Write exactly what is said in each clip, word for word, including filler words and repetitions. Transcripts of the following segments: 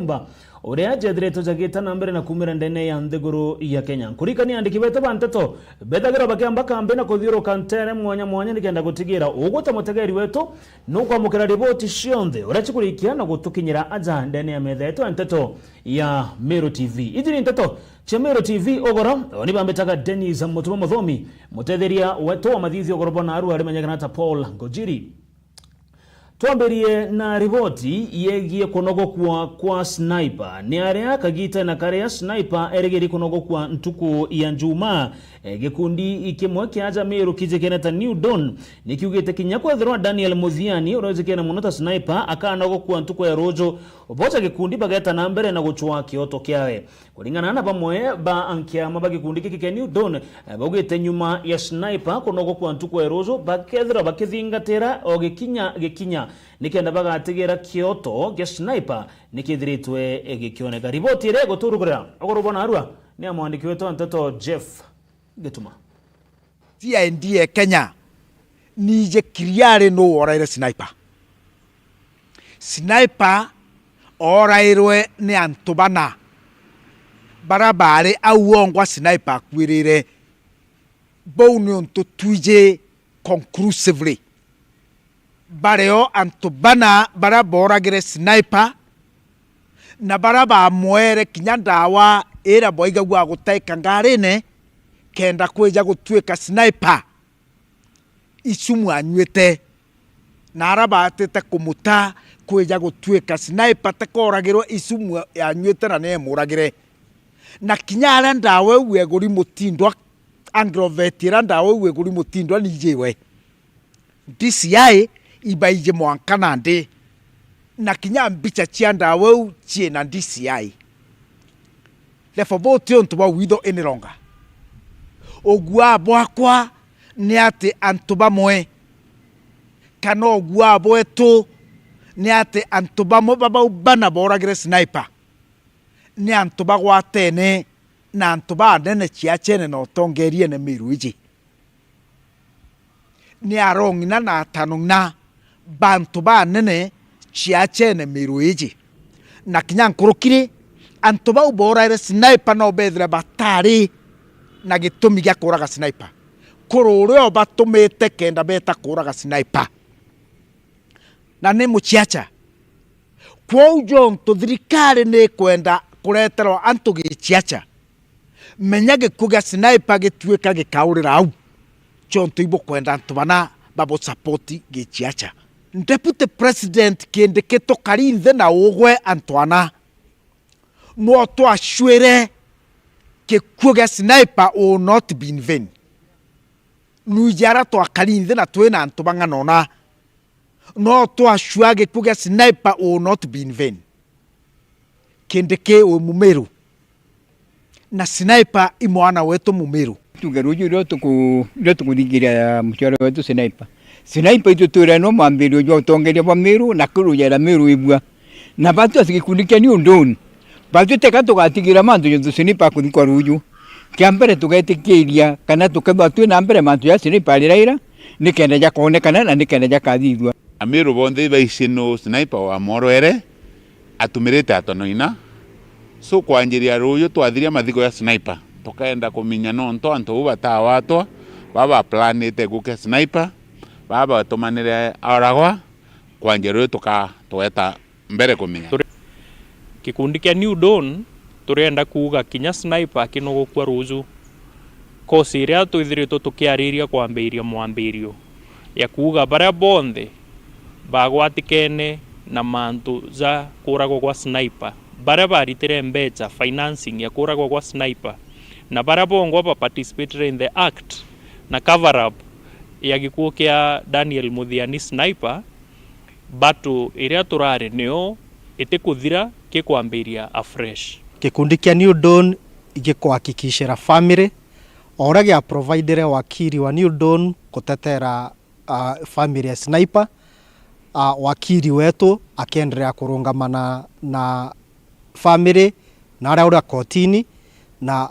Mba, uria jethiritwe jagita na mbere na kumira ndene ya nthiguru ya Kenya. Nkurikania andiki betu ba nteto bethagirwa bakiamba kambi na kuthiuruka ntere mwanya mwanya nikenda gutigira ugwita mutegeri wetu nukwamukira riboti cionthe uria cikurikia na gutukinyira aja ndene ya metha yetu ya nteto ya Meru T V. Iji ni nteto cia Meru T V ugoro, oni bambitaga Dennis Mutuma Muthomi, mutetheria wetu wa mathithio ugoro bwa narua arimenyekana ta Paul Ngojiri. Twambirie na riboti yegie kunogokua kwa Sniper. Ni aria kagita na karia Sniper erigiri kunogokua ntuku ya Njumaa. E, gikundi kimwe kia aja Meru kijikene ta New Dawn nikiugite kinya kwethirwa Daniel Muthiani uria ujikene muno ta Sniper akanogokua ntuku ya ruju, boja gikundi bageta na mbere na gucwaa kioto kiawe. Kuringana na bamwe ba ankiama ba gikundi giki kia New Dawn, eh, baugite nyuma ya Sniper kunogokua ntuku ya ruju, bakethirwa bakithingatira o gikinya gikinya, nikenda bagatigira kioto gia Sniper nikithiritwe gikioneka. Riboti iria iguturugurira ugoro bwa narua ni ya mwandiki wetu wa nteto Jeff Gituma. C I D ya Kenya, nije kiriari nu woraire Sniper. Sniper oorairwe ni antu bana bara baari au wongwa Sniper akuirire. Bau ni untu twiji conclusively. Bario antu bana bara booragire Sniper, na bara bamwere kinya ndawa ira bwaigagua gutaika ngarine, kenda kwija gutuika Sniper icumu anyuite, na ara baatite kumuta kwija gutuika Sniper tekooragirwe icumu anyuite na niemuragire. Na kinya aria ndawa iu eguri mutindwa, agrovet iria ndawa iu eguri mutindwa niiji we. D C I ibaiji mwanka nandi, na kinya mbicha cia ndawa iu ciina D C I. Therefore, buti untu bwa witho any longer. Uguaa bwakwa ni ati antu bamwe, kana uguaa bwetu ni ati antu bamwe babau bana booragire Sniper, ni antu bagwatene na antu banene ciachene na utongeriene Miru iji. Ni arong'ina na atanong'ina bantu banene ciachene Miru iji. Na kinya nkurukiri, antu bau booraire Sniper no bethire batari na gitumi gia kuuraga Sniper. Kuri uria ubatumite kenda beta kuuraga Sniper. Na ni muchiacha. Kwou jontu thirikari ni ikwenda kureterwa antu gichiacha, menya gikuo gia Sniper gituika gikaurira au, jontu ibukwenda antu bana babu support gichiacha. Deputy President Kindiki, tukari nthi na ugwe antu ana, no twacwire gikuo gia Sniper will not be in vain. Nwiji ara twakari nthi na twina antu bang'anona, no twacua gikuo gia Sniper will not be in vain. Kindiki wi Mumiru, na Sniper i mwana wetu Mumiru. Tuge ruju rio tuku-, rio tukuthingiria muciari wetu Sniper. Sniper itu twira no mwambirio jwa utongeria bwa Miru na kurujera Miru ibua. Na batu asi gikundi kia New Dawn, batu teka tugatigira mantu jontu Sniper akuthikwa ruju. Kia mbere tugetikiria kana tukethwa twi na mbere mantu ja Sniper ariraira, nikenda jakonekana na nikenda jakathithua. Amiru bonthe ibaici nu Sniper wamworwere, atumirite atonoina. So kwanjiria ruju twathiria mathiko ya Sniper, tukaenda kuminya nontu antu bau batawatwa, baba baplanite gukia Sniper, baba batumanire aoragwa, kwanjia ruju tuka-, tugeta mbere kumenya. Turi-, gikundi kia New Dawn turienda kuuga kinya Sniper akinogokua ruju. Kosi iria twithiritwe tukiariria kwambiria mwambirio ya kuuga baria bonthe bagwatikene na mantu ja kuragwa gwa Sniper, baria baritire mbecha financing ya kuragwa gwa Sniper, na baria bongwa ba participatire in the act na cover up ya gikuo kia Daniel Muthiani Sniper, battle iria turari nio itikuthira gikwambiria afresh. Gikundi kia New Dawn igikuhakikishira family, o uria gia providire wakili wa New Dawn kutetera, ah, family ya Sniper, ah, wakili wetu akiendelea kurungamana na family na aria uria kotini, na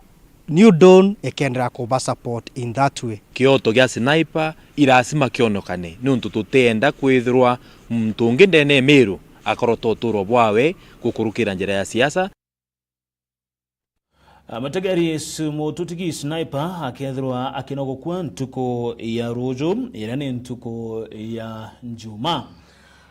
New Dawn ikendelea kuba support in that way. Kioto gia Sniper i lazima kionekane, niuntu tutienda kwithirwa muntu ungi ndene ya Miru akorotwa uturo bwawe gukurukira njira ya siasa. Amategeri Mututigi Sniper akethirwa akinogokua ntuku ya ruju, iria ni ntuku ya Njuma.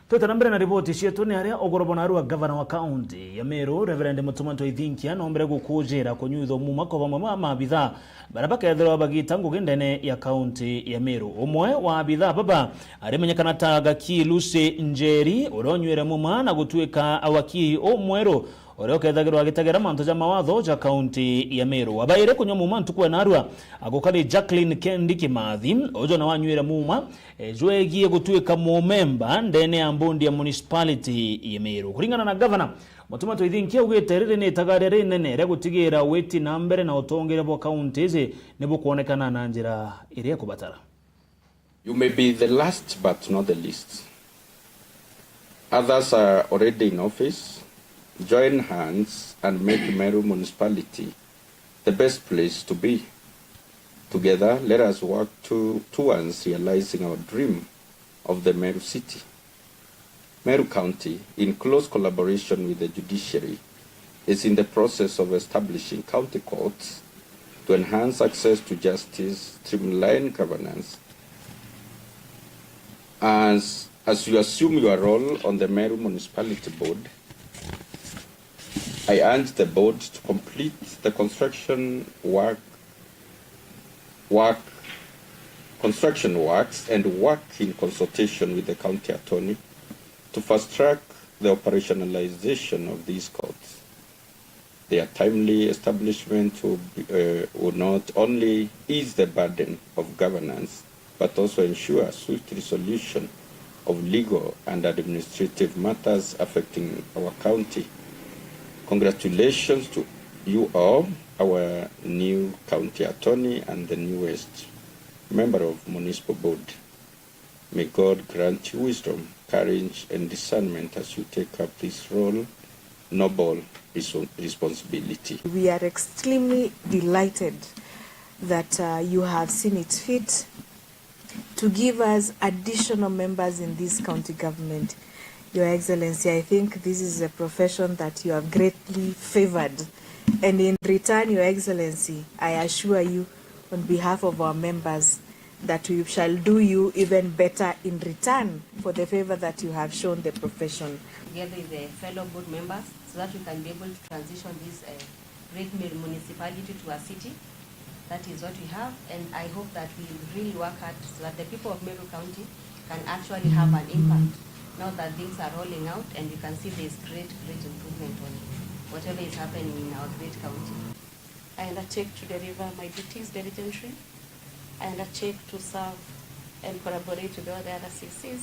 Twite na mbere na riboti cietu, ni aria ugoro bona arua gavana wa kaunti ya Meru, Reverend Mutuma Ntwethinkia, nombere gukujira kunyuithwa muma kwa bamwe ba maabitha baria bakethirwa bagita ngugi ndene ya kaunti ya Meru. Umwe wa abitha baba arimenyekana ta Gaki Lucy Njeri, uria unywire muma na gutuika wakii umweru uria ukethagirwa agitegera mantu ja mawatho ja kaunti ya Meru. Abaire kunywa muma ntuku ya narua, agukari Jacqueline Kendi Kimathi, ujo nawe anywire muma, e, jwegie gutuika mumemba ndene ya mbondi ya municipality ya Meru. Kuringana na gavana, Mutuma Ntwethinkia augite riri ni itagaria rinene ria gutigira witi na mbere na utongeria bwa kaunti iji ni bukwonekana na njira iria ikubatara. You may be the last but not the least. Others are already in office. Join hands and make Meru Municipality the best place to be. Together, let us work to, towards realizing our dream of the Meru City. Meru County, in close collaboration with the judiciary, is in the process of establishing county courts to enhance access to justice, streamline governance. As, as you assume your role on the Meru Municipality Board, I urge the board to complete the construction work work, construction works and work in consultation with the county attorney to fast track the operationalization of these courts. Their timely establishment will, be, uh, will not only ease the burden of governance but also ensure swift resolution of legal and administrative matters affecting our county. Congratulations to you all, our new county attorney and the newest member of municipal board. May God grant you wisdom, courage and discernment as you take up this role, noble reso-, responsibility. We are extremely delighted that, uh, you have seen it fit to give us additional members in this county government. Your Excellency, I think this is a profession that you have greatly favored. And in return, Your Excellency, I assure you, on behalf of our members, that we shall do you even better in return for the favor that you have shown the profession. Together with the fellow board members, so that we can be able to transition this, uh, great Meru municipality to a city. That is what we have, and I hope that we really work hard so that the people of Meru County can actually have an impact now that things are rolling out and we can see there is great, great improvement on whatever is happening in our great county. I undertake to deliver my duties diligently. I undertake to serve and collaborate with all the other C Cs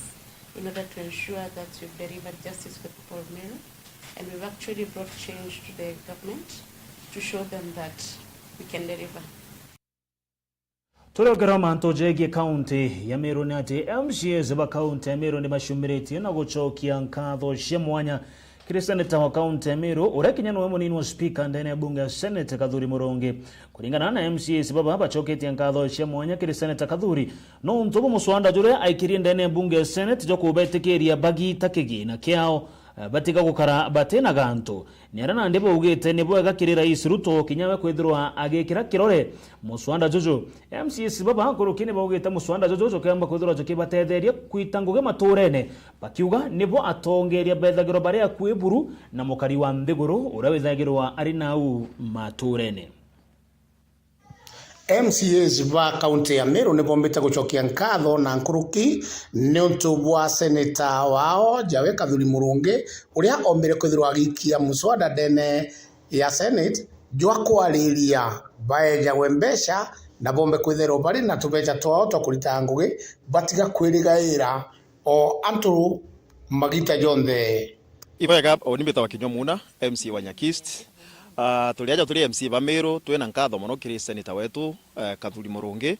in order to ensure that we deliver justice to the people of Meru. And we've actually brought change to the government to show them that we can deliver. Turiokera mantu jegie kaunti ya Meru ni ati M C As ba kaunti ya Meru ni bacumiritie na gucokia nkatho cia mwanya kiri seneta wa kaunti ya Meru, uria kinya niwe munini wa spika ndene ya bunge ya Senate, Kathuri Murungi. Kuringana na M C As baba, bacoketie nkatho cia mwanya kiri seneta Kathuri nontu bwa muswanda juria aikirie ndene ya bunge ya Senate jwa kubetikiria bagita kigina kiao, eh, batiga gukara batina gantu. Ni aria nandi baugite ni bwega kiri Rais Ruto kinya we kwithirwa agikira kirore muswanda juju. M C As baba nkuruki ni baugite muswanda juju jukemba kwithirwa jukibatetheria kwita ngugi maturene, bakiuga nibo atongeria bethagirwa bari akui buru na mukari wa nthiguru uria withagirwa ari nau maturene. M C As ba kaunti ya Meru ni bombite gucokia nkatho na nkuruki niuntu bwa seneta wao, Jawe Kathuri Murungi, uria ombire kwithirwa agikia muswada ndene ya Senate jwa kwariria baejagwe mbeca na bombe kwithirwa bari na tubeca twao twa kuritaga ngugi, batiga kwirigaira o antu magita jonthe. Ibwega, uni mbitagwa Kinyua Muna, M C A wa Nyakist. Ah, turi aja turi M C A ba Meru, twina nkatho mono kiri seneta wetu, eh, Kathuri Murungi.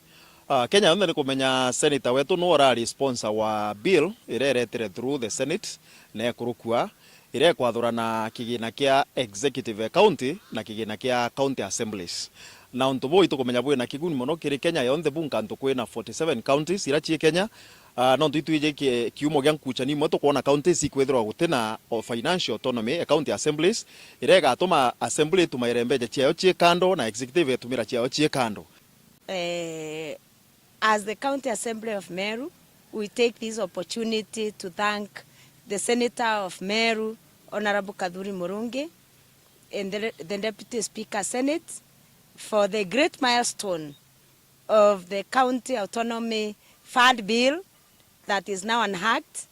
Ah, Kenya yonthe ni kumenya seneta wetu niwe urari sponsor wa bill iria iretire through the Senate na ekurukua, iria ikwathurana kigina kia executive county na kigina kia county assemblies. Na untu buu itukumenya bwina kiguni mono kiri Kenya yonthe, bu nkantu kwina forty seven counties iria cii Kenya, Ah, nontu itwiji ki-, kiumo gia nkuchani imwe, tukwona counties ikwithirwa gutina o financial autonomy, eh, county assemblies, iria igatuma assembly itumaire mbeca ciayo cii kando na executive itumira ciayo cii kando. Eh, as the County Assembly of Meru, we take this opportunity to thank the Senator of Meru, Honorable Kathuri Murungi, and the, the Deputy Speaker Senate for the great milestone of the County Autonomy Fund Bill that is now an act,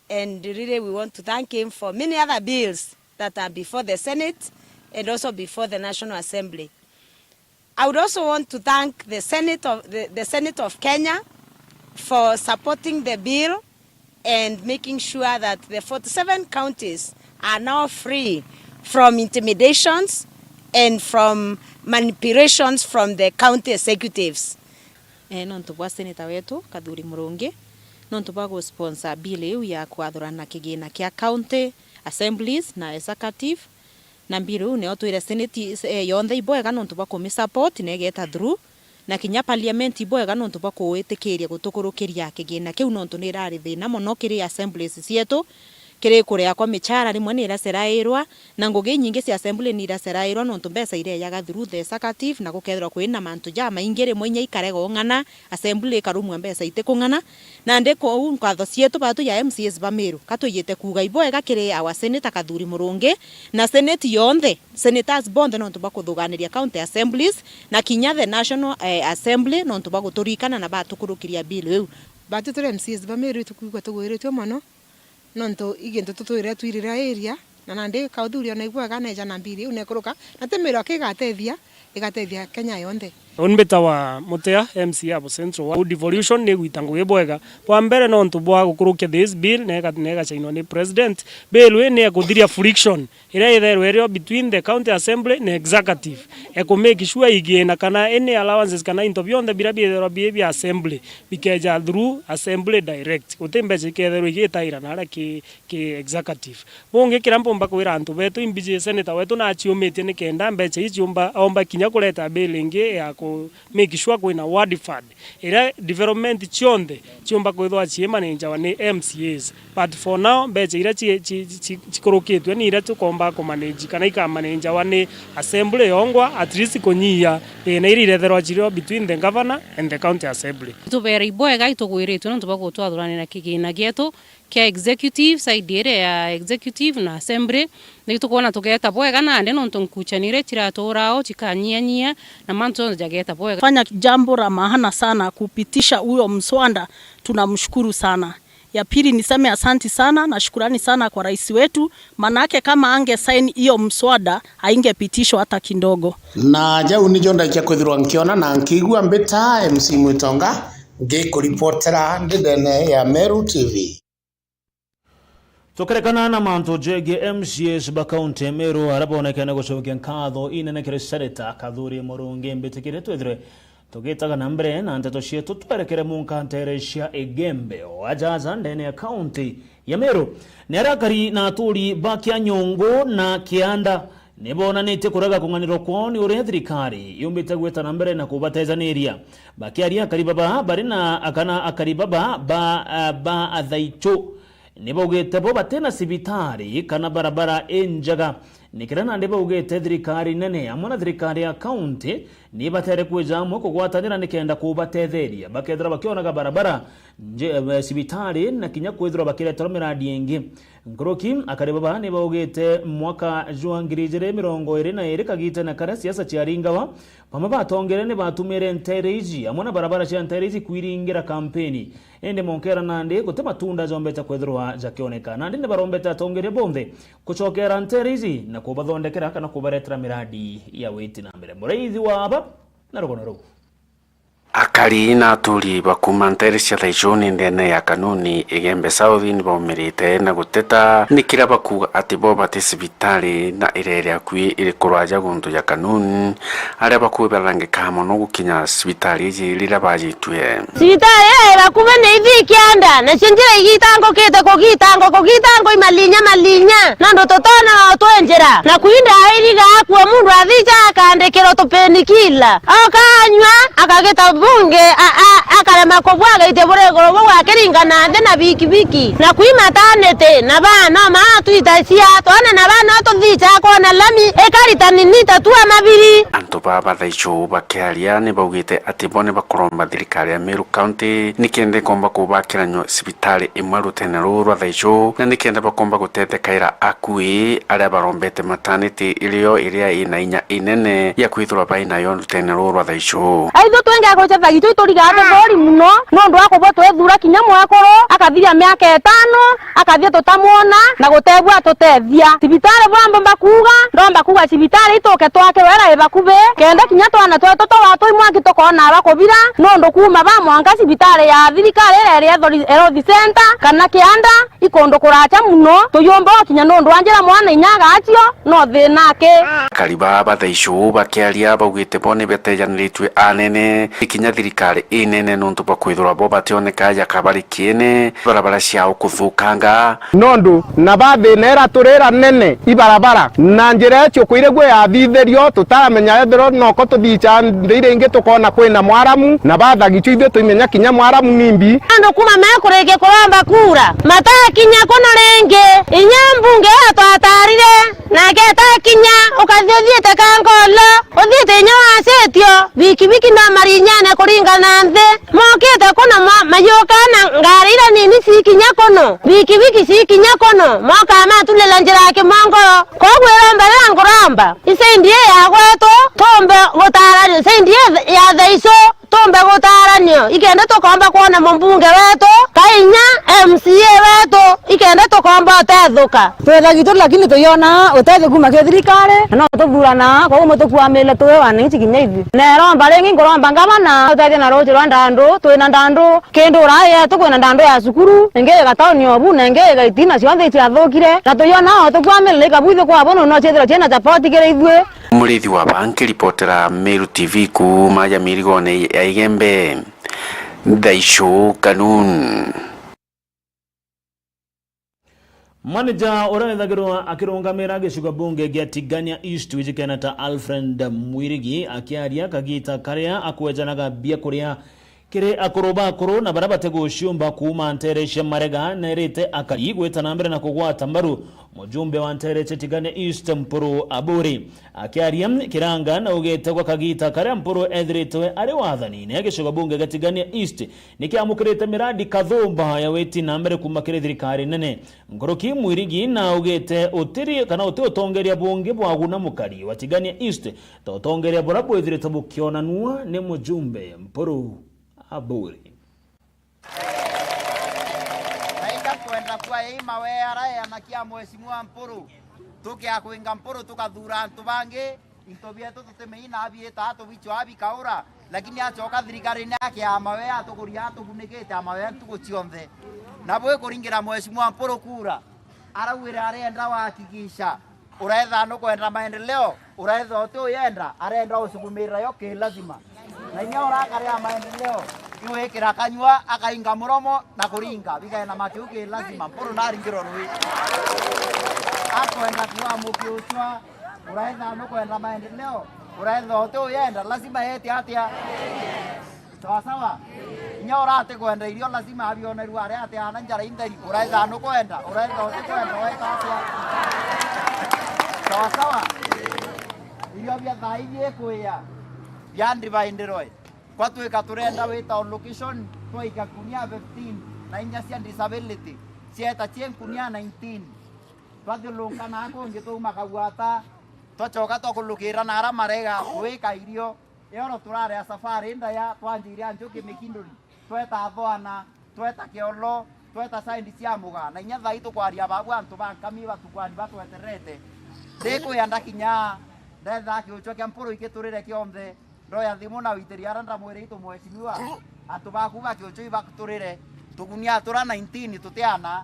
and really we want to thank him for many other bills that are before the Senate and also before the National Assembly. I would also want to thank the Senate of, the, the Senate of Kenya for supporting the bill and making sure that the forty-seven counties are now free from intimidations and from manipulations from the county executives. Eh, nontu bwa seneta wetu Kathuri Murungi, nontu bwa gusponsor bill iu ya kwathurana kigina kia county assemblies na executive, na bill iu nio twire senate, eh, yonthe ibwega nontu bwa kumisupport na igeta through, na kinya parliament ibwega nontu bwa kuwitikiria gutukurukiria kigina kiu, nontu ni irari thina mono kiri assemblies cietu, kiri kuria kwa michara rimwe ni iracerairwa, na ngugi inyingi cia assembly ni iracerairwa nontu mbeca irejaga through the executive, na gukethirwa kwina mantu jamaingi rimwe inya ikarega ung'ana, assembly ikarumua mbeca itikung'ana. Nandi kuu nkatho cietu batu ya M C As ba Meru, ka twijite kuuga ibwega kiri our senator Kathuri Murungi na senate yonthe, senators bonthe nontu bwa kuthuganiria county assemblies, na kinya the national, eh, assembly nontu bwa guturikana na batukurukiria bill iu. Batu turi M C As ba Meru itukwigua tugwiritue mono, nontu i gintu tutwire twiriraeria, na nandi Kathuri ona igwega neja na mbiri iu nekuruka, na ti Meru aki igatethia, igatethia Kenya yonthe. Uni mbitawa Mutea, M C A abo Central Ward. Devolution ni igwita ngugi bwega. Bwa mbere, nontu bwa gukurukia this bill, na iga-, na igacainwa ni president. Bill ii ni ekuthiria friction iria ithairwe irio between the county assembly na executive, eku make sure igina kana any allowances kana into bionthe biria biithairwa bii bia assembly bikeja through assembly direct, guti mbeca ikethairwa igitaira naria ki, ki executive. Bungi kiria mpumba kwira antu betu, imbiji senator wetu naciumitie nikenda mbeca ii ciumba, omba kinya kureta bill ingi ya ku make sure kwina ward fund iria development cionthe ciumba kwithwa ciimanejawa ni M C As, but for now mbeca iria ci-, ci-, ci-, cikurukitwe ni iria tukomba kumanage kana ikamanejawa ni assembly yongwa, at least kunyia thina iria iretherwa cirio between the governor and the county assembly. Itubera ibwega itugwiritwe nontu bwa gutwathuranira kigina gietu kia executive, side iria ya executive na assembly, ni tukwona tugeta bwega nandi nontu nkuchani iria ciratuura o cikanyianyia na mantu jonthe jageta bwega. Fanya jambo la maana sana kupitisha huyo mswada, tunamshukuru sana. Ya pili niseme asanti sana na shukurani sana kwa rais wetu, manake kama ange sign hiyo mswada, haingepitishwa hata kidogo. Na jau nijo ndaikia kwithirwa nkiona na nkiigua mbita M C Mwitonga, ngikuripotera ndi ndene ya Meru T V. Tukirekana na mantu jegie M C As ba kaunti ya Meru, aria bonekene gucokia nkatho inene kiri Seneta Kathuri Murungi, mbitikire twithirwe tugitaga na mbere na nteto cietu, twerekere munka nteere cia Igembe o ajaja ndene ya kaunti ya Meru. Ni aria akari na aturi ba Kianyungu na Kianda ni bonanitie kurega kung'anirwa kwao ni uria thirikari yumbite gwita na mbere na kubatejaniria. Bakiaria akari baba bari na, kana akari baba ba, ba Athaichu, ni baugite bo batina cibitari kana barabara injega. Ni kiria nandi baugite thirikari nene amwe na thirikari ya kaunti ni batere kwija amwe kugwatanira nikenda kubatetheria bakethira bakionaga barabara nje, eh, cibitari na kinya kwithirwa bakireterwa miradi ingi. Nkuruki akari baba ni baugite mwaka jwa ngiri ijiri mirongo iri na iri kagitene karia siasa ciaringawa, bamwe ba atongeria ni batumire nteere iji amwe na barabara cia nteere iji kwiringira kampeni. Indi monkera nandi guti matunda jombete kwithirwa jakioneka. Nandi ni barombete atongeria bonthe kucokera nteere iji na kubathondekera kana kubaretera miradi ya witi na mbere. Muraithi wa aba na rugono ruu. Akari na aturi ba kuuma nteere cia Thaichuni ndene ya Kanuni Igembe South ni baumirite na guteta ni kiria bakuuga ati bo bati cibitari na iria iri akui iri kuraja guntu ja Kanuni, aria bakuuga barangika mono gukinya cibitari iji riria bajitue. Cibitari ii iri bakuvi ni ithi Kianda, nacio njira igitangukite kugitangwa, kugitangwa imalinya malinya, nondu tutona o twi njira. Na kwinda airiga akua mundu athija akandikirwa tupainkiller. Oka anyua, akagita bungi, a, a, Akarema kubua gaitia buri iguru buu akiringana nthi na bikibiki, na kwi mataniti, na baa no maa twitacia, twana na baa no tuthiica kwona lami ikaritanini tatua mabiri. Antu baa ba Thaichu bakiaria ni baugite ati bo ni bakuromba thirikari ya Meru County nikenda ikomba kubakira nyua cibitari imwe rutene ruu rwa Thaichu, na nikenda bakomba gutethekaira akui aria barombete mataniti irio iria ina inya inene ya kwithirwa bai nayo rutene ruu rwa Thaichu. Aithu twenge gucetha gitu iturigaa thori muno, nondu wa kubwa twethura kinya mwekuru akathiria miaka itano, akathia tutamwona na gutebua atutethia. Cibitari bwambo mbakuuga, ndomba kuuga cibitari ituke twakirwe ira ibakubi, kenda kinya twana twetu twa twi mwanki tukoona bakubira, nondu kuuma ba mwanka cibitari ya thirikari iria iri Health Center kana Kianda, ikundu kuracha muno, tuyumba ukinya nondu wa njira mwana inya agacio, no thina aki. Akari baa ba Thaichu bakiaria baugite bo ni betejaniritue anene, ikinya thirikari inene nontu bwa kwithirwa bo bationeka ja kabari kiene, barabara ciao kuthukanga. Nondu na ba thina ira turira nene ibarabara, na njira icio kwirigua yathithirio, tutaramenya ethirwa noko tuthiica nthi iria ingi tukona kwina mwaramu, na ba Thaichu ithui tuimenya kinya mwaramu ni mbi. Andu kuma mekurikia kuromba kura, matakinya kuno ringi. Inya mbunge atwatarire, nake atakinya, ukathi uthiite Kangolo, uthiite inya wacitio, bikibiki no marinyane kuringana nthi. Mokite kuno ma-, mayuka na ngari iria nini cikinya kuno, bikibiki cikinya kuno, moka maturira njira ya kimongoro. Koguo iromba riria nguromba, isaindi ii ya gwetu, tumbe gutaranio, isaindi ii ya Thaichu, tumbe gutaranio, ikenda tukomba kwona mumbunge wetu, ka inya M C A wetu, ikenda tukomba utethuka. Twethagia tu, lakini tuiona utethio kuma ki thirikari, na no tuthurana, koguo mutukuamire tuwe wananchi kinya ithui. Na iromba ringi nguromba ngavana utethie na ruuji rwa Ndandu, twina Ndandu, kindu ura yetu kwina Ndandu ya cukuru, ingi iga tauni o bu, na ingi iga itina cionthe iciathukire, na tuiona o tukuamire ikabuithio kwa bono no ciethirwa ciina support kiri ithui. Murithi wa Banki, ripotera Meru T V kuuma ja mirigone ya Igembe, Thaicũ Kanun. Manager uria wethagirwa akirungamira gicigo bunge gia Tigania East wijikene ta Alfred Mwirigi akiaria kagita karia akwejanaga biakuria kiri akuru ba akuru na baria batiguciumba kuuma nteere cia Marega, neerite akari gwita na mbere na kugwata mbaru mujumbe wa nteere cia Tigania East, Mpuru Aburi. Akiaria Kiranga na ugite gwa kagita karia Mpuru ethiritwe ari wathanine, gicigo bunge gia Tigania East nikiamukirite miradi kathumba ya witi na mbere kuuma kiri thirikari nene. Nkuruki Mwirigi na ugite utiri kana uti utongeria bungi bwaguna mukari wa Tigania East ta utongeria buria bwithirite bukionanua ni mujumbe Mpuru Aburi. Na ija kwenda kwa ii mawea ara eana kia Mheshimiwa Mpuru, tukiakwinga Mpuru tukathura antu bangi, into bietu tutimiina abiita atubicwa abikaura, lakini acoka thirikari ni akia mawea atukuria atugunikite amawea ntuku cionthe. Na bwi kuringira Mheshimiwa Mpuru kura, arauire arenda wakigisha. Uretha nukwenda maendeleo, uretha uti uyenda, arenda usukumirira yo ki lazima. Na inya urakarea maendeleo, iwikira kanyua, akainga muromo na kuringa, bikaena makiu ki lazima, Mpuru naringirwa rui. Akwenda kuwa mukiucwa, uretha nukwenda maendeleo, uretha uti uyenda, lazima yete atia? Sawa sawa? Inya urati kwenda irio lazima abionerua aria ati ana njara intheri. Uretha nukwenda, uretha uti kwenda, weka atia? Sawa sawa? Irio bia thaa ii biikuia, bia ndivaindirwe. Kwa twika turenda wita on location, twaika nkunia fifteen, na inya cia disability, cieta cie nkunia nineteen. Twathiurunka na kungi twauma Kagwata, twacoka twakulukira na ara Marega, twika irio. Eoro turaria safari ndaya, twanjire a Njuki Mikinduri, tweta Thwana, tweta Kiolo, tweta side cia Muga, na inya thaa ii tukwaria babu antu ba Nkami batukwani batwetererete. Ndikwia ndakinya, ndetha kiuchwa kia Mpuru igiturire kionthe, ndoya thimu na witiria ara ndamwire itu mheshimiwa, antu baku ba kiuchwa ibaturire, tugunia tura nineteen tutiana.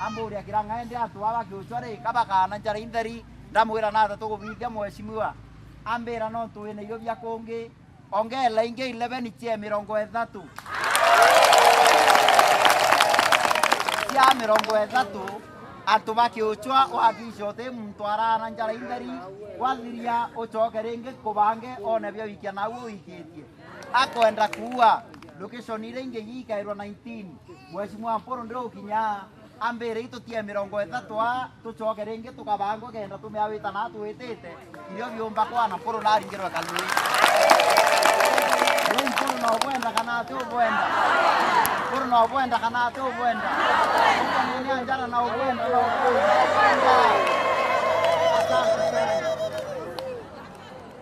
Amburia Kirang'a, indi antu aba kiuchwa ri, kabakaana njara intheri? Ndamwira nata tugubithia mheshimiwa. Ambira, nontu wina irio bia kungi, ongela ingi eleven cia mirongo ithatu. Cia mirongo ithatu, antu bakiuchwa, uhakikisha uti muntu araana njara intheri, wathiria ucoke ringi kubange, one bia wikia nau uikitie. Akwenda kuua. Location iria ingi ikairwa nineteen. Mheshimiwa Mpuru ndiri ukinya, ambire itutie mirongo ithatu aa, tucoke ringi tukabangwa kenda tumea wita na twitite. Irio biumba kwana Mpuru naringirwe kanui. Riu Mpuru no bwenda kana ati ubwenda? Mpuru no bwenda kana ati ubwenda? Mpuru ni njara na ubwenda, na ubwenda, ubwenda. Asante sana.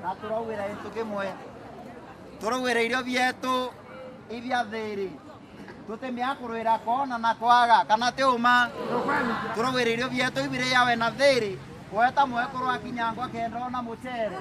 Na turaugira gintu kimwe. Turaugira irio bietu ibia thiri. Tutimiakurwira koona na kwaga, kana ti uma? Turaugira irio bietu ibiriawe na thiri. Gweta mwekuru akinyangwa kenda ona mucere.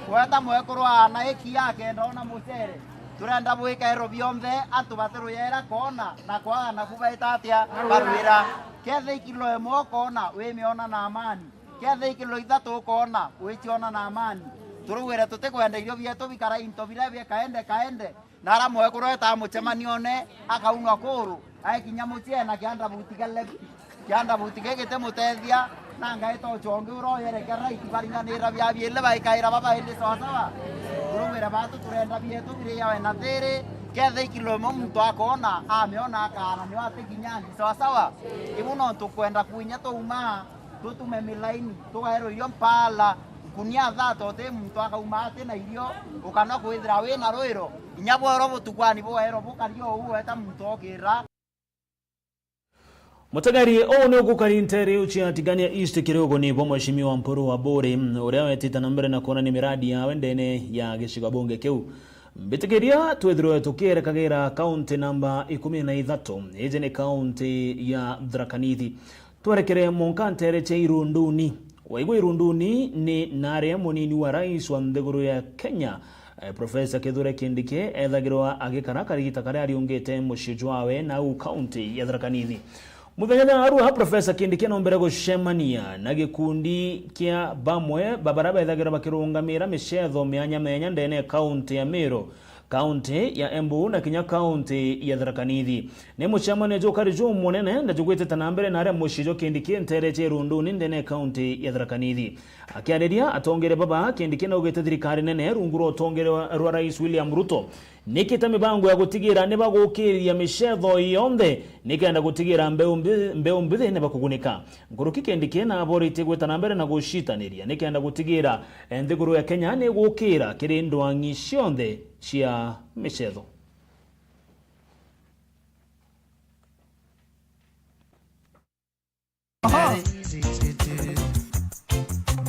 Gweta mwekuru aana ikia kenda ona mucere. Turenda bwikairo bionthe antu batiruyera koona na kwaga, naku baita atia? Barwira. Ketha ikilo imwe ukoona, wimiona na amani. Ketha ikilo ithatu ukoona, wiciona na amani. Turauire tutikwenda irio bietu bikara into biria bia kaende kaende. Na ara mwekuru etaa mucemanione, akaunwa kuru, aikinya mucii ena kianda buti kia left, kianda buti ki gitimutethia, na ngaita ucongi uria uyere kia right, baringanira bia biili baikaira babaili sawasawa. Turauire batu turenda bietu biriawe na thiri, ketha ikilo imwe muntu akoona, amiona akaana nio atikinyangi sawasawa. Ibu no tukwenda kwinya tuuma, tutume milaini, tugairwe irio mpaala, nkunia thata, uti muntu akauma ati na irio, ukana kwithira wi na rwiro, inya bworo butukwani bugairwe bukari o uu weta muntu okira. Mutegeri uu ni ugukari nteere iu cia Tigania East kiri uguni bwa Mheshimiwa Mpuru Aburi, uria wetite na mbere na kwonania miradi yawe ndene ya gicigo bunge kiu. Mbitikiria twithirwe tukierekagira kaunti namba ikumi na ithatu, iji ni kaunti ya Tharaka Nithi. Twerekere monka nteere cia Irunduni. Waigua Irunduni ni naria munini wa rais wa nthiguru ya Kenya, eh, Professor Kithure Kindiki ethagirwa agikara karigita karia ariungite mucii jwawe na au kaunti ya Tharaka Nithi. Muthenya jwa narua, Professor Kindiki anombere gucemania na gikundi kia bamwe ba baria bethagirwa bakirungamira micetho mianya mianya ndene ya kaunti ya Meru, kaunti ya Embu na kinya kaunti ya Tharaka Nithi. Ni mucemanio jukari jumunene na jugwitite na mbere naria mucii jwa Kindiki nteere cia Irunduni ndene ya kaunti ya Tharaka Nithi. Akiariria atongeria baba, Kindiki naugite thirikari nene rungu rwa utongeria rwa Rais William Ruto nikite mibango ya gutigira ni bagukiriria micetho yonthe nikenda gutigira mbeu mbi-, mbeu mbithi ni bakugunika. Nkuruki Kindiki naboritie gwita na mbere na gucitaniria nikenda gutigira nthiguru ya Kenya ni igukira kiri ndwang'i cionthe cia micetho. Aha.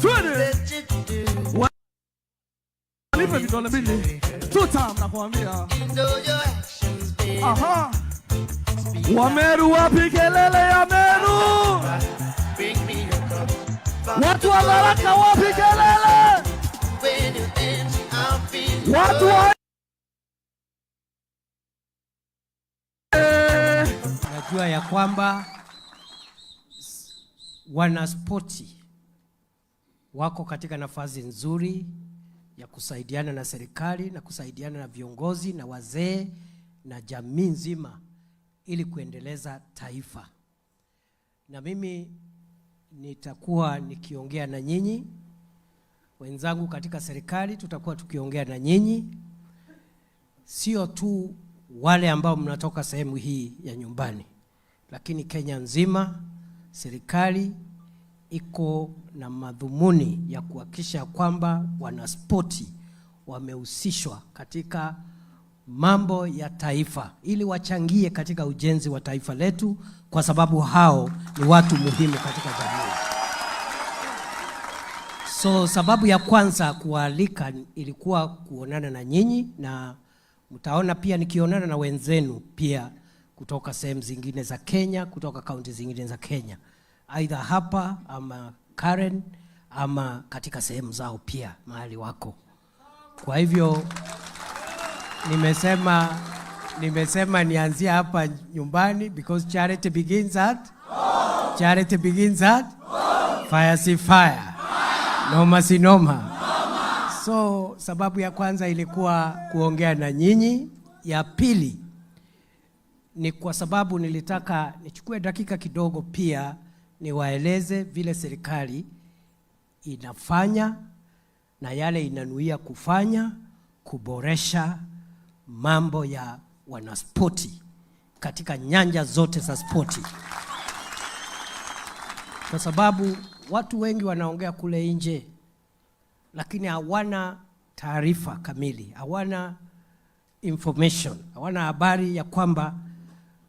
Twende. Wa-, nipe vidole mbili. Two time nakwambia. Aha. Wameru wapi kelele ya Meru? Watu wa Tharaka wapi kelele? Watu wa Najua ya kwamba s-, wanaspoti wako katika nafasi nzuri ya kusaidiana na serikali na kusaidiana na viongozi na wazee na jamii nzima ili kuendeleza taifa. Na mimi nitakuwa nikiongea na nyinyi, wenzangu katika serikali, tutakuwa tukiongea na nyinyi, sio tu wale ambao mnatoka sehemu hii ya nyumbani, lakini Kenya nzima, serikali iko na madhumuni ya kuhakikisha kwamba wanaspoti wamehusishwa katika mambo ya taifa ili wachangie katika ujenzi wa taifa letu, kwa sababu hao ni watu muhimu katika jamii. So, sababu ya kwanza kuwaalika ilikuwa kuonana na nyinyi, na mtaona pia nikionana na wenzenu pia kutoka sehemu zingine za Kenya, kutoka kaunti zingine za Kenya, aidha hapa ama Karen ama katika sehemu zao pia mahali wako. Kwa hivyo, nimesema, nimesema nianzie hapa nyumbani because charity begins at, charity begins at, fire si fire, noma si noma. So, sababu ya kwanza ilikuwa kuongea na nyinyi. Ya pili, ni kwa sababu nilitaka nichukue dakika kidogo pia niwaeleze vile serikali inafanya na yale inanuia kufanya kuboresha mambo ya wanaspoti katika nyanja zote za spoti, kwa sababu watu wengi wanaongea kule nje, lakini hawana taarifa kamili, hawana information, hawana habari ya kwamba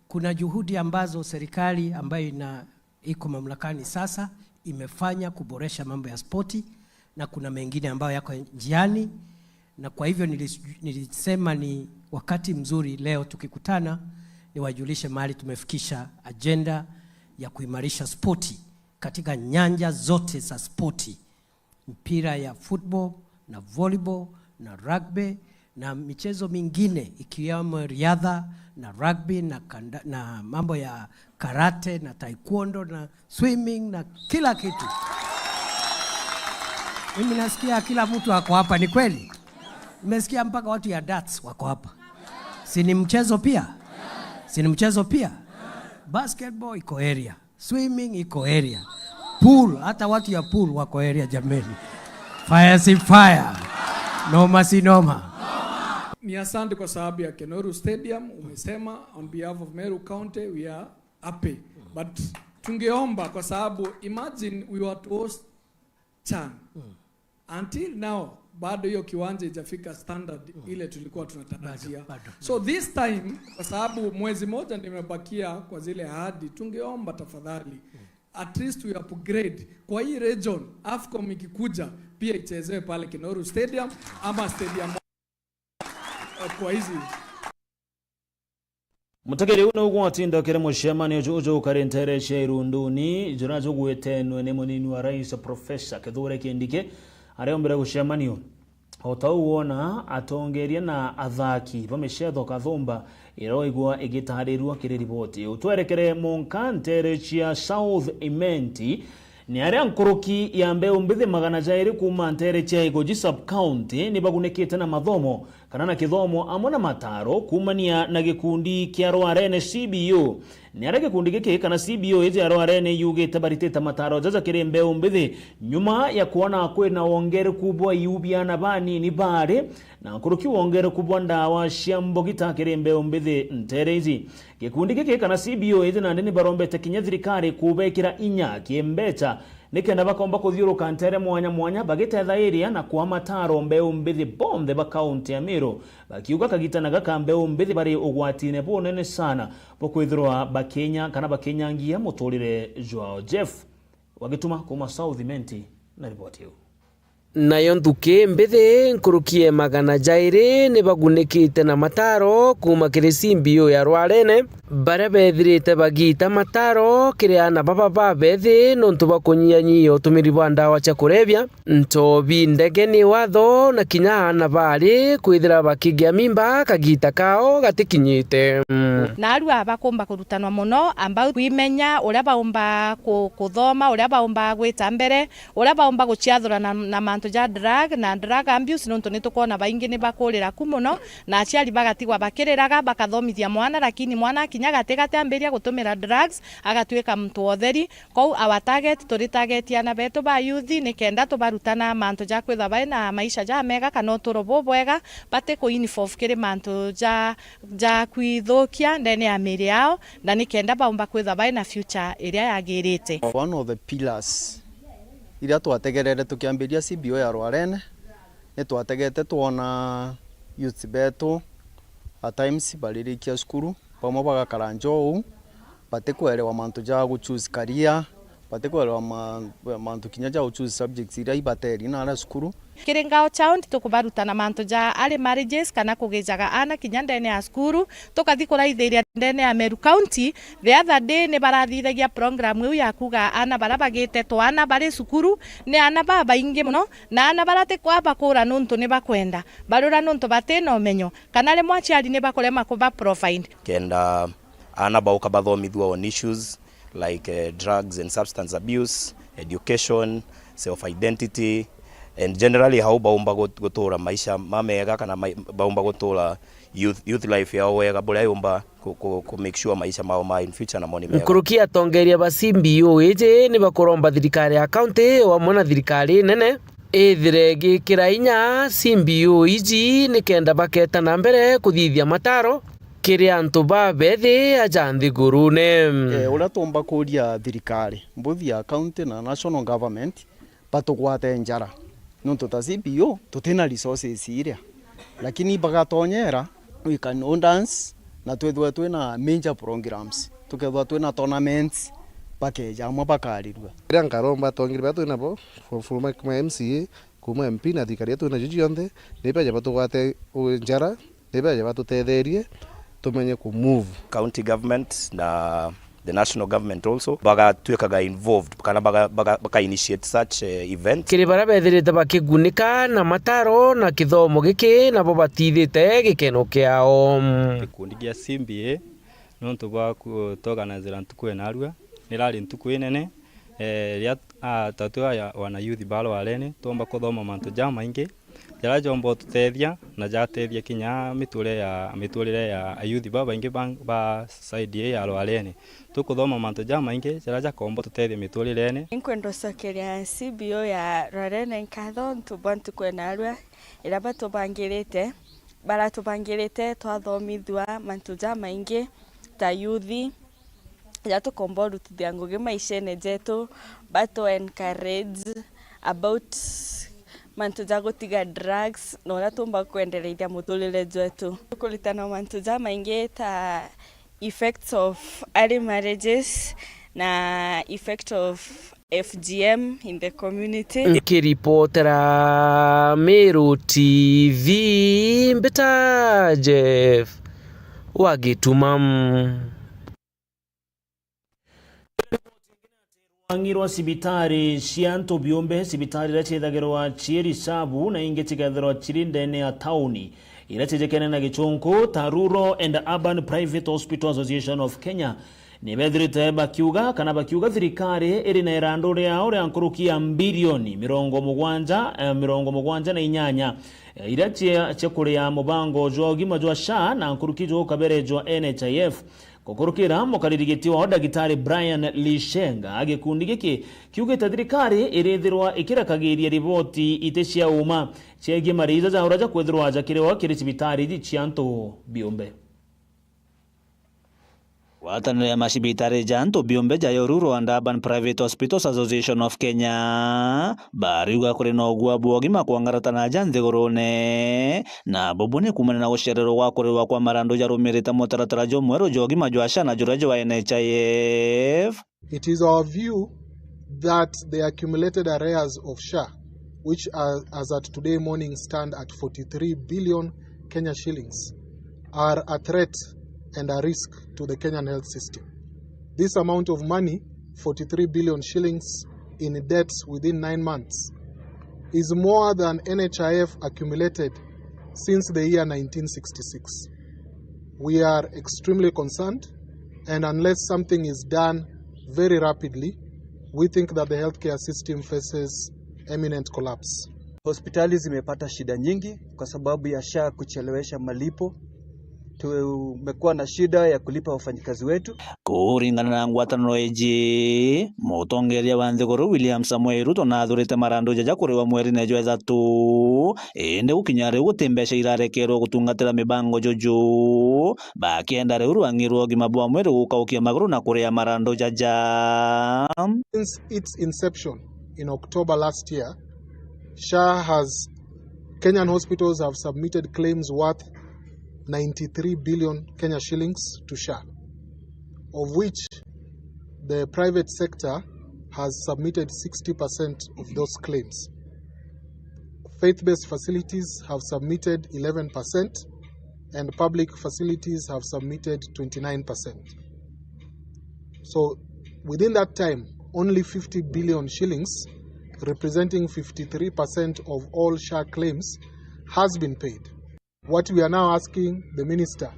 kuna juhudi ambazo serikali ambayo ina, iko mamlakani sasa imefanya kuboresha mambo ya spoti, na kuna mengine ambayo yako njiani, na kwa hivyo nilis-, nilisema ni wakati mzuri leo tukikutana niwajulishe mahali tumefikisha ajenda ya kuimarisha spoti katika nyanja zote za spoti, mpira ya football na volleyball na rugby na michezo mingine ikiwemo riadha na rugby na kanda-, na mambo ya karate na taekwondo na swimming na kila kitu. Mimi nasikia kila mtu ako hapa, ni kweli? Nimesikia mpaka watu ya darts wako hapa. Si ni mchezo pia? Si ni mchezo pia? Basketball iko area. Swimming iko area. Pool, hata watu ya pool wako area, jameni. Fire si fire. Noma si noma. Ni asante kwa sababu ya Kenoru Stadium, umesema on behalf of Meru County, we are happy. But tungeomba kwa sababu imagine we were to host CHAN. Until now, bado hiyo kiwanja ijafika standard ile tulikuwa tunatarajia. Bado, bado. So this time, kwa sababu mwezi moja nimebakia kwa zile ahadi, tungeomba tafadhali, at least we upgrade. Kwa hii region, AFCON ikikuja, pia ichezewe pale Kenoru Stadium ama stadium, eh, kwa hizi. Mutegeri uu niu gwatindokere mucemanio juju ukari nteere cia Irunduni, juria jugwitenwe ni munini wa rais Professor Kithure Kindiki, aria ombire gucemanio. O ta uu wona atongeria na athaki ba micetho kathumba iroigwa igitarirua kiri riboti iu. Twerekere munka nteere cia South Imenti, ni aria nkuruki ya mbeu mbithi magana jairi kuuma nteere cia Igoji sub-county ni bagunikite na mathomo kana na kithomo amwe na mataro kuumania na gikundi kia Rwarene C B O. Ni aria gikundi giki kana C B O iji ya Rwarene yugite baritite mataro jaja kiri mbeu mbithi nyuma ya kwona kwina wongereku bwa iu biana banini baari na nkuruki wongereku bwa ndawa cia mbogita kiri mbeu mbithi nteere iji. Gikundi giki kana C B O iji nandi ni barombete kinya thirikari kubekira inya kimbecha nikenda bakomba kuthiuruka nteere mwanya mwanya bagitethairia na kua mataro mbeu mbithi bonthe ba kaunti ya Meru, bakiuga kagitana gaka mbeu mbithi bari ugwatine bunene sana bwa kwithirwa bakinya kana bakinyangia muturire jwao. Jeff Wagituma kuuma South Imenti na riboti iu. Nayo nthuki mbithi nkuruki ya magana jairi ni bagunikite na mataro kuuma kiri C B O ya Rwarene, baria bethirite bagiita mataro kiri aana baba babethi nontu bwa kunyianyia utumiri bwa ndawa cia kurebia, nchobi, ndege ni watho, na kinya aana baari kwithira bakigia mimba kagiita kao gatikinyite. Mm. Na arua bakumba kurutanwa mono about kwimenya, uria baumba ku-, kuthoma, uria baumba gwita mbere, uria baumba guciathura na, na mantu ja drug na drug abuse, nontu ni tukwona baingi ni bakurira ku mono, na aciari bagatigwa bakiriraga, bakathomithia mwana, lakini mwana akinya gatigati ambiria gutumira drugs, agatuika muntu wa utheri. Kou our target, turi target aana betu ba youth, ni kenda tubarutana mantu ja kwithwa bai na maisha jamega kana uturo bubwega, bati ku involve kiri mantu ja, ja kwithukia ndene ya miiri yao, na ni kenda baumba kwithwa bai na future iria yagirite. One of the pillars iria twategerere tukiambiria C B O ya Rwarene, ni twategete twona youth betu at times baririkia cukuru, bamwe bagakara njou, batikwerewa mantu ja gu choose career, batikwerewa ma-, mantu kinya ja gu choose subjects iria ibateri nara cukuru. Kiri Ngao Town, tukubaruta na mantu ja early marriages kana kugijaga aana kinya ndene ya cukuru, tukathi kuraithiria ndene ya Meru County. The other day ni barathithagia program iu ya kuga aana baria bagite twana bari cukuru ni aana babaingi mono, na aana baria ti kwa bakura nontu ni bakwenda, barura nontu bati na umenyo, kana rimwe aciari ni bakurema kuba provide. Kenda aana bauka bathomithua on issues like, eh, drugs and substance abuse, education, self identity, and generally how baumba gut-, gutura maisha mamega kana mai-, baumba gutura youth, youth life yao wega, buria yumba ku, ku, ku make sure maisha mao ma in future namo ni mega. Nkuruki atongeria ba C B O iji ni bakuromba thirikari ya county o amwe na thirikari nene ithire igikira inya C B O iji ni kenda baketa na mbere kuthithia mataro kiri antu babethi aja nthigurune. Eh, uria tuumba kuuria thirikari, both ya county na national government, batugwate njara. Nontu ta C B O tutina resources iria, lakini bagatonyera, we can order na twithwe twina major programs, tukethwa twina tournaments, bakeja amwe bakarirua. Riria nkaromba atongeri baria twinabo, from, from my, my M C A, kuma M P na thirikari iria twinacio cionthe, ni beja batugwate u-, njara, ni beja batutetherie tumenye ku move. County government na the national government also bagatwikaga involved kana baga, baga, baka initiate such, eh, events. Kiri baria bethirite bakigunika na mataro na kithomo giki, nabo batithite gikeno kiao. Gikundi gia C B A nontu bwa ku-, tuorganizera ntuku ya narua, nirari ntuku inene, eh, riria, ah, tatu aya wana youth ba Rwarene twomba kuthoma mantu jamaingi, jaria joomba ututethia na jatethia kinya miturire ya, miturire ya ayouth babaingi ba, ba side ii ya Rwarene. Tukuthoma mantu jamaingi jaria jakoomba ututethia miturirene. Inkwenda ucokeria C B O ya Rwarene nkatho nontu bwa ntuku ya narua iria batubangirite, baratubangirite twathomithua mantu jamaingi ta youth, ja tukomba urutithia ngugi maishene jetu, batu encourage about mantu ja gutiga drugs na uria tumba kwendereithia muturire jwetu. Tukuritana mantu jamaingi ta effects of early marriages na effect of F G M in the community. Nkiripotera Meru T V, mbita Jeff wa Gituma. Rwang'i rwa cibitari cia antu biumbe, cibitari iria ciithagirwa cii risabu na ingi cikethirwa ciri ndene ya tauni iria cijikene na gichunku ta Rural and Urban Private Hospital Association of Kenya, ni bethirite bakiuga kana bakiuga thirikari iri na irandu riao ria nkuruki ya mbirioni mirongo mugwanja, eh, mirongo mugwanja na inyanya, eh, iria cia, cia kuria mubango jwa ugima jwa SHA na nkuruki jwa ukabere jwa N H I F. Gukurukira mukariri giti wao Dagitari Brian Lishenga, gikundi giki kiugite thirikari irithirwa ikirekagiria riboti iti cia uma ciegii mariija ja uria jakwithirwa jakiriwa kiri cibitari iji cia antu biumbe. Ngwataniro ya macibitari ja antu biumbe ja Rural and Urban Private Hospitals Association of Kenya bariuga kuri na ugua bwa ugima kwangarata na ja nthigurune, na bubu ni kuumania na gucererwa gwa kurirwa kwa marandu jarumirite mutaratara jumweru jwa ugima jwa SHA na juria jwa N H I F. It is our view that the accumulated arrears of SHA, which are, as at today morning, stand at forty-three billion Kenya shillings, are a threat and a risk to the Kenyan health system. This amount of money, forty-three billion shillings in debts within nine months, is more than N H I F accumulated since the year nineteen sixty-six. We are extremely concerned, and unless something is done very rapidly, we think that the healthcare system faces imminent collapse. Hospitali zimepata shida nyingi kwa sababu ya SHA kuchelewesha malipo. Tumekuwa na shida ya kulipa wafanyikazi wetu. Kuringana na ngwataniro iji, mutongeria wa nthiguru William Samoei Ruto nathurite marandu jaja kuriwa mwerine jwa ithatu, indi gukinya riu guti mbeca irarekerwe gutungatira mibango juju, bakienda riu rwang'i rwa ugima bwa mwiri gukaukia maguru na kuria marandu jaja. Since its inception in October last year, SHA has, Kenyan hospitals have submitted claims worth ninety-three billion Kenya shillings to SHA, of which the private sector has submitted sixty percent of those claims. Faith-based facilities have submitted eleven percent, and public facilities have submitted twenty-nine percent. So, within that time, only fifty billion shillings, representing fifty-three percent of all SHA claims, has been paid. What we are now asking the minister,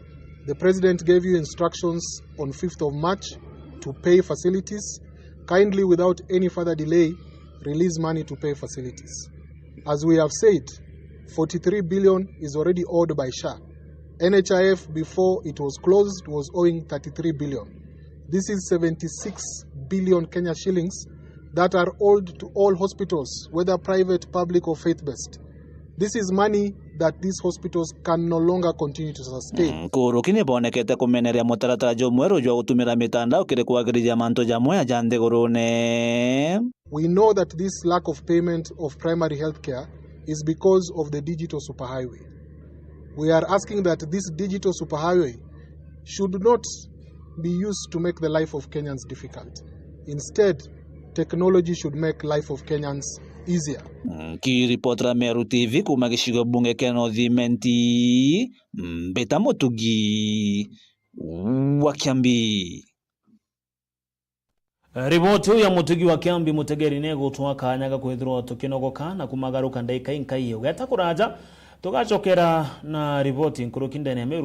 the president gave you instructions on fifth of March to pay facilities. Kindly, without any further delay, release money to pay facilities. As we have said, forty-three billion is already owed by SHA. N H I F, before it was closed, was owing thirty-three billion. This is seventy-six billion Kenya shillings that are owed to all hospitals, whether private, public or faith-based. This is money that these hospitals can no longer continue to sustain. Nkuruki ni bonekete kumeneria mutaratara jumweru jwa gutumira mitandao kiri kwagirithia mantu jamwe ja nthigurune. We know that this lack of payment of primary healthcare is because of the digital superhighway. We are asking that this digital superhighway should not be used to make the life of Kenyans difficult. Instead, technology should make life of Kenyans easier. Nkiripotera Meru T V kuuma gicigo bunge kia North Imenti, Mbita Mutugi wa Kiambi. Riboti iu ya Mutugi wa Kiambi, mutegeri, ni igutwa kanya ga kwithirwa tukinogoka na kumagaruka ndaika inkai. Ugeta kuraja, tugacokera na riboti nkuruki ndene ya Meru.